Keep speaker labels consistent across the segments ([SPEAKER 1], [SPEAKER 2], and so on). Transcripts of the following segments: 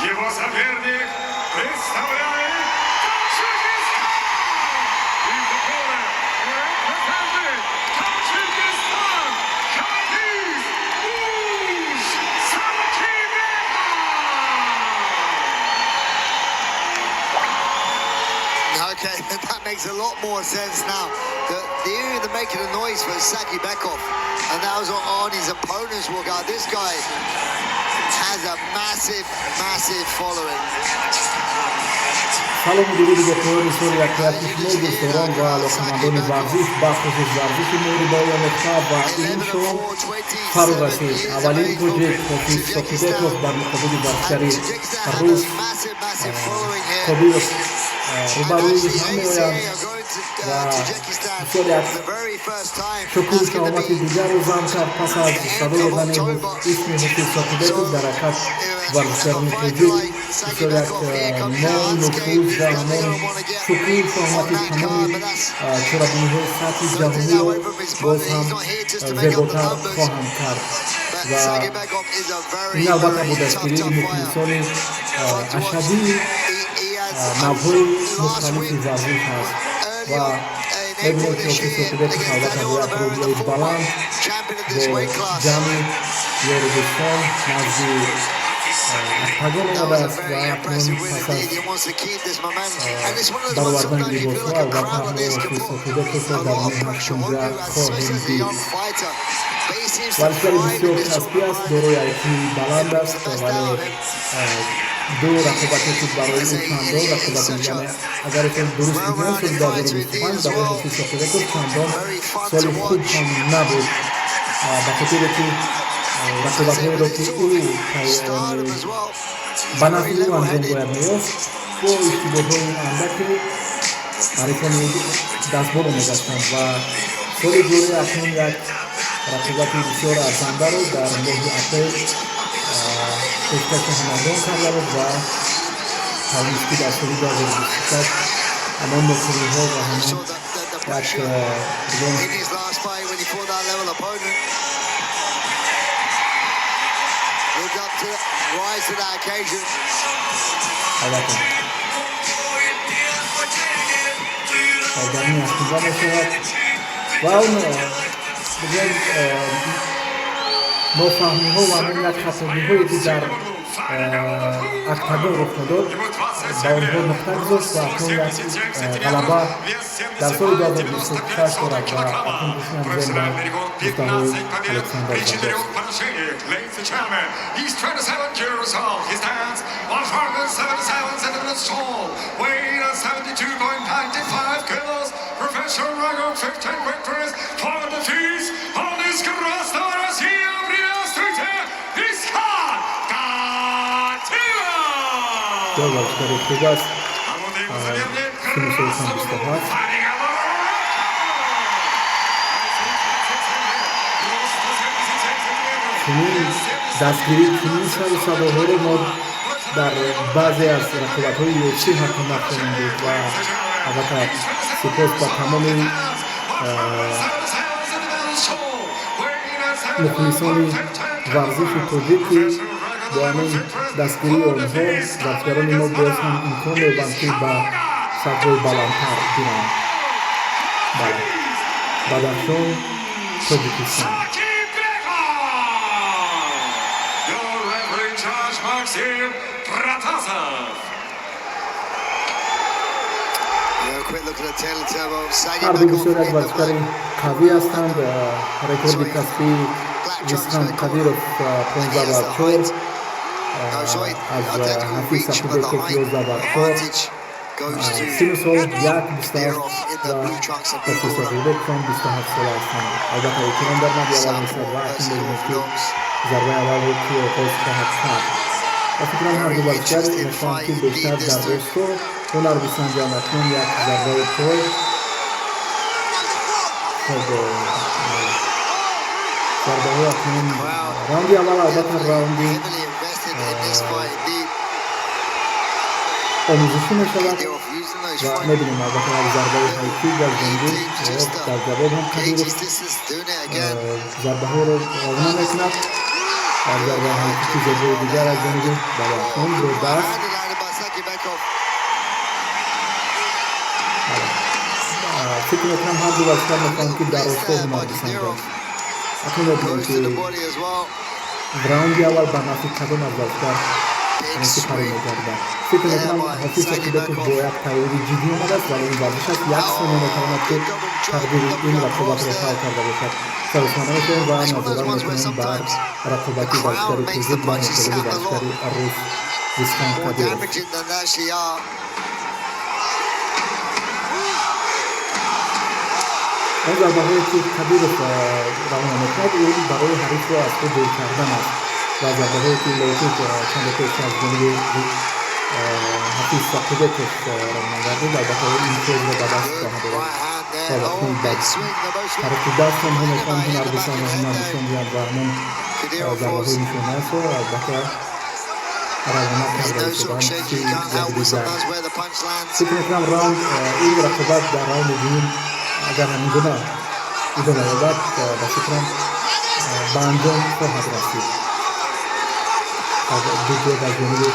[SPEAKER 1] Его соперник представляет Таджикистан! His opponent representing Tajikistan, Hafiz Уз Сакибеков!
[SPEAKER 2] Okay, that makes a lot more sense now. The making a noise for Sakhybekov, and that was on his opponent's walkout. This guy has a massive, massive following.
[SPEAKER 3] Салому дуруди бо поёни соли якояки шумо, дӯстдорон ва алоқамандони варзиш, бахусус варзиши муҳорибаи омехта. Ва ин шом фаро расид: аввалин тоҷик Ҳофиз Соқибеков бар муқобили варзишгари рус Қодиров рӯбарӯи ҳам меоянд ва бисёр як шукӯҳу шаҳомати дигарро зам кард пас аз садо додани исми Ҳофиз Соқибеков. Дар ҳақиқат, варзишгарони тоҷик бисёр як ном, нуфуз ва ҳамон шукӯҳу шаҳомати тамоми чорабиниҳои сатҳи ҷаҳониро боз ҳам зеботар хоҳанд кард. Ва ин албатта бо дастгирии мухлисони ашаддии навъҳои мухталифи варзиш аст. Ва мебинем, ки Ҳофиз Соқибеков албатта бо як рӯҳияи баланд, бо ҷамъи ёру дӯстон назди октагон омадааст. Ва акнун пас аз баровардани либосҳо, албатта, мо Ҳофиз Соқибековро дар ҳаштумҷа хоҳем дид. Варзишгари бисёр касбӣ аст, дорои айкюи баланд аст, вале ду рақобате ки барои ӯ чандон рақобати, яъне агар ишон дуруст бигӯям, соли 2025 барои Ҳофиз Соқибеков чандон соли хуб ҳам набуд, ба хотире ки рақобатҳоеро, ки ӯ ба нафъи ӯ анҷом бояд меёфт, бо иштибоҳҳои андаке ҳарифони ӯ дастболо мегаштанд. Ва соли ҷорӣ акнун як рақобати бисёр арзандаро дар моҳи апрел пешкаши ҳамагон карда буд ва тавонист, ки дар соли 2026 ҳамон нокомиҳо ва ҳамон як бигӯем
[SPEAKER 2] In his last fight, when he fought that level opponent, lived up to rise to that occasion.
[SPEAKER 3] Албатта, саргармӣ ҳаштумҷа мешавад ва он, бигӯем, нофаҳмиҳо ва ҳамон як хатогиҳое, ки дар октагон рух медод, ба онҳо нуқта гузошт ва акнун як ғалаба дар соли 2026 дорад. Ва акнун гӯш меандозем ба гуфтаҳои Александр Забродский.
[SPEAKER 1] Ladies and gentlemen, he's 27 years old. He stands 177 centimeters tall, weight of 72.95 kilos. Professional record 15 victories, 4 defeats. Он из Красного, Россия, приветствуйте, Исхак Кадыров!
[SPEAKER 3] Бисёр варзишгари хуб аст.
[SPEAKER 1] А вот и его соперник,
[SPEAKER 3] Синну солашон
[SPEAKER 1] красному
[SPEAKER 3] 27.
[SPEAKER 1] Фарига
[SPEAKER 3] Чунин дастгирӣ, чунин сару садоҳоро мо дар баъзе аз рақобатҳои UFC ҳатто нахоҳем дид. Ва албатта, сипос ба тамоми мухлисони варзиши тоҷик, ки бо ҳамин дастгирии онҳо варзишгарони мо боз ҳам имкон меёбанд, ки ба сатҳҳои баландтар бираванд. Бале, Бадахшон, Тоҷикистон.
[SPEAKER 1] Your referee judge, Maxim Protasov.
[SPEAKER 2] Quick look at the tail turbo.
[SPEAKER 3] Ҳар ду бисёр як варзишгари қавӣ ҳастанд. Рекорди касбии Исхан Қадиров 15-4, аз Ҳафиз Сақибеков 11-4. Сину сол як 28 ва Ҳафиз Сақибековам 27 сола ҳастанд. Албатта, эҳтиром дар марди аввал мешавад ва акнун мебинем, ки зарбаи аввалро ки оғоз хоҳад кард. Ва фикрам, ҳар ду варзишгар мехоҳанд, ки бештар дар росто ҳунар бисанҷанд. Акнун як зарбаи пой. Хоб, зарбаҳо акнун раунди аввал, албатта, раунди омӯзишӣ мешавад. Ва мебинем, албатта, як зарбаи хайкик аз ҷониби, дар ҷавоб ҳам Қадиров зарбаҳоро равона мекунад. Як зарба ҳаракати зебои дигар аз ҷониби, бале, акнун бо даст.
[SPEAKER 2] Right hand landed by Sakhibekov.
[SPEAKER 3] Бале. Фикр мекунам, ҳар ду варзишгар мехоҳанд, ки дар росто ҳунар бисанҷанд. Акнун мебинем,
[SPEAKER 2] Goes
[SPEAKER 3] ки
[SPEAKER 2] to the body as well.
[SPEAKER 3] раунди аввал ба нафъи кадом аз варзишгар яъне ки паро мегардад. Фикр мекунам, Ҳофиз Соқибеков бо як тайёрии ҷиддӣ омадааст, вале ин варзиш аст, як сония метавонад, ки тақдири ин рақобатро ҳал карда бошад. Саросима намешавем ва назора мекунем бар рақобати варзишгари тоҷик ба муқобили варзишгари рус Рустам
[SPEAKER 2] More
[SPEAKER 3] Қадиров.
[SPEAKER 2] Damaging than they actually are.
[SPEAKER 3] Он зарбаҳое, ки Қадиров равона мекунад, ӯ барои ҳарифро аз худ дур кардан аст ва зарбаҳое, ки лоҳиқ чанде пеш аз ҷониби Ҳафиз Соқибеков равона гардид, албатта ӯ имтиёзро ба даст хоҳад овард. Хоб, акнун ба тарафи даст онҳо мехоҳанд ҳунар бисанҷанд, ҳунар нишон диҳанд ва ҳамон зарбаҳои нишонаашро албатта равона карда истодаанд ки ҷониби дигар. Фикр мекунам, раунд, ин рақобат дар раунди дуюм агар ҳамин гуна идома ёбад, ба фикрам, ба анҷом хоҳад расид. Ду ҷеб аз ҷониби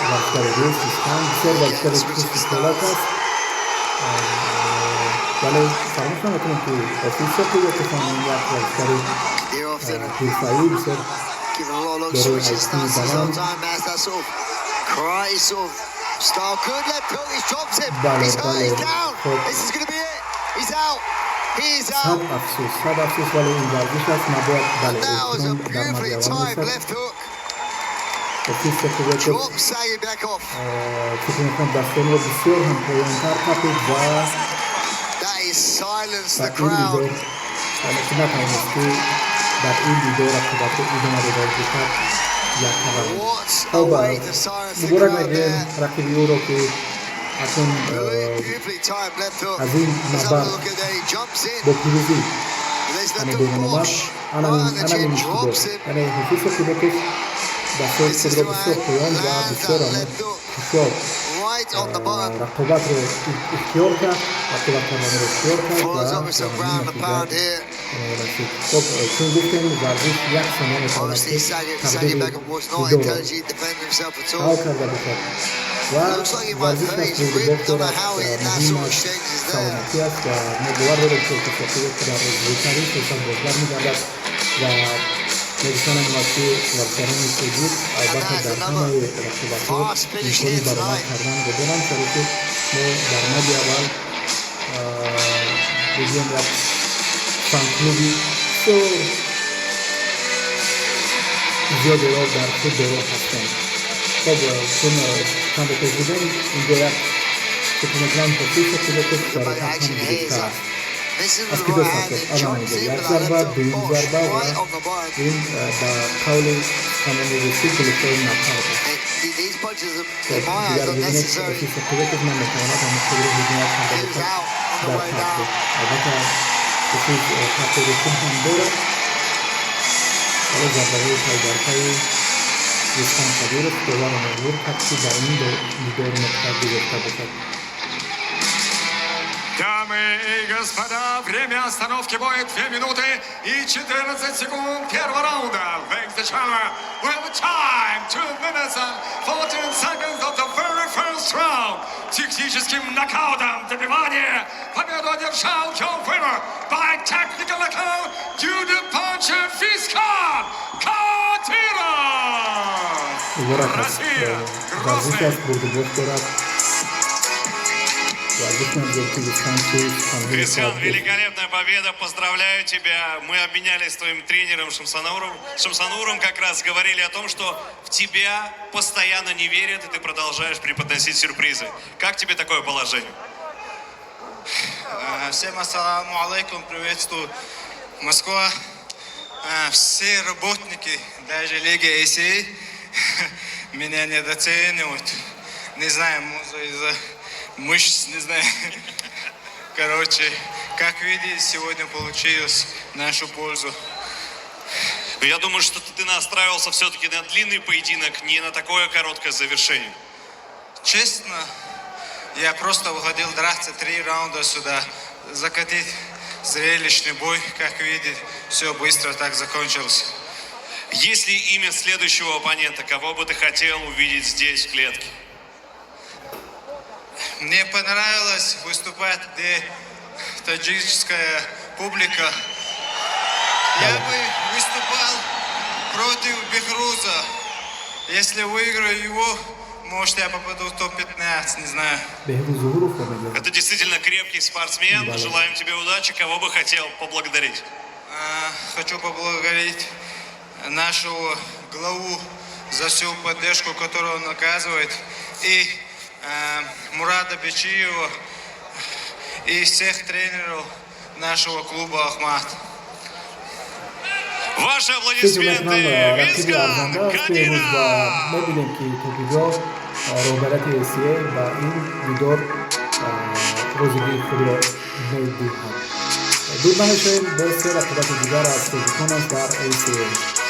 [SPEAKER 3] варзишгари рус Рустам. Бисёр варзишгари пурсистолат аст, вале фаромӯш намекунем, ки Ҳофиз Соқибеков ҳам як варзишгари ҳирфаӣ, бисёр дорои ҳайсии баланд. Бале, хоб. Сад афсӯс, сад афсӯс, вале ин варзиш аст, набояд, бале, эҳтиром дар марди аввал меистад. Ҳофиз Соқибеков, фикр мекунам, дастонро бисёр ҳам поёнтар қапид ва дар ин дидор, яъне ки натавонист, ки дар ин дидор рақобатро идома дода бошад яккарава. Хоб, муборак мегӯем рақиби ӯро, ки акнун аз ин набард бо пирӯзӣ яъне берун омад. Анамин иштибоҳ, яъне Ҳофиз Соқибеков дастҳои худро бисёр поён ва бисёр ҳушёр рақобатро ихтиёр кард, рақобат карданро ихтиёр кард ва ба ҳамин натиҷа расид. Хоб, чун гуфтем, варзиш як сония метавонад, ки тақдири дидорро ҳал карда бошад ва варзиш аст, бурдубохт дорад, муҳимаш саломатӣ аст ва мо бовар дорем, ки Соқибеков дар зудтарин фурсат бозгар мегардад ва мегӯфтанам омад, ки варзишгарони тоҷик албатта дар ҳамаи рақобатҳо имкони баромад карданро доранд, чаро ки мо дар нади аввал бигӯем, як фан-клуби бисёр зиёдеро дар худ доро ҳастем. Хоб, чун чанде пеш дидем, инҷо як, фикр мекунам, Ҳофиз Соқибеков ҷароҳат ҳам гирифтааст. Аз куҷо сар шуд? Ана инҷо як зарба, дуюм зарба ва ин ба қавли суханони русӣ глухой нокаут аст. Дигар бибинед, Ҳофиз Соқибеков наметавонад ҳамин худро ҳимоят карда бошад дар партӣ. Албатта, Ҳофиз партори хуб ҳам дорад, вале зарбаҳои пайдарпайи Рустам Қодиров доварро маҷбур кард, ки дар ин дидор нуқта гузошта бошад.
[SPEAKER 1] Дамы и господа, время остановки боя 2 минуты и 14 секунд первого раунда. Ladies and gentlemen, we have a time, 2 minutes and 14 seconds of the very first round. Техническим нокаутом добивание победу одержал your winner by technical knockout due to punch Fiskan Kadirov!
[SPEAKER 3] Муборак аст.
[SPEAKER 1] Россия!
[SPEAKER 3] Варзиш
[SPEAKER 1] Грозный!
[SPEAKER 3] аст, бурдубохт дорад. Варзиш надорад, ки гуфтан, ки суханҳои
[SPEAKER 4] Кристиан,
[SPEAKER 3] хоҳад гуфт.
[SPEAKER 4] Великолепная победа, поздравляю тебя. Мы обменялись с твоим тренером Шамсануром. Шамсануром как раз говорили о том, что в тебя постоянно не верят, и ты продолжаешь преподносить сюрпризы. Как тебе такое положение?
[SPEAKER 5] Всем ассаламу алейкум, приветствую Москва. Все работники, даже Лиги ACA, меня недооценивают. Не знаю, может, из-за мышц, не знаю. Короче, как видите, сегодня получилось в нашу пользу.
[SPEAKER 4] Но я думаю, что ты настраивался все-таки на длинный поединок, не на такое короткое завершение.
[SPEAKER 5] Честно, я просто выходил драться три раунда сюда, закатить зрелищный бой, как видите, все быстро так закончилось.
[SPEAKER 4] Есть ли имя следующего оппонента? Кого бы ты хотел увидеть здесь, в клетке?
[SPEAKER 5] Мне понравилось выступать, где таджикская публика. Я бы выступал против Бехруза. Если выиграю его, может, я попаду в топ-15, не знаю.
[SPEAKER 3] Беҳрӯз Зуҳуровро мегӯяд.
[SPEAKER 4] Это действительно крепкий спортсмен.
[SPEAKER 3] Да.
[SPEAKER 4] Желаем тебе удачи. Кого бы хотел поблагодарить?
[SPEAKER 5] Хочу поблагодарить нашего главу за всю поддержку, которую он оказывает, и Мурада Бечиева, и всех тренеров нашего клуба «Ахмат».
[SPEAKER 4] Ваши
[SPEAKER 3] Фикр мекунам,
[SPEAKER 4] аплодисменты!
[SPEAKER 3] рақиби
[SPEAKER 4] Визган
[SPEAKER 3] арзанда аст Беҳрӯз ва
[SPEAKER 4] Кадиров!
[SPEAKER 3] мебинем, ки то куҷо роҳбарияти ACA ба ин дидор розигии худро медиҳад. Дур намешавем, боз се рақобати дигар аз тоҷикон аст дар ACA.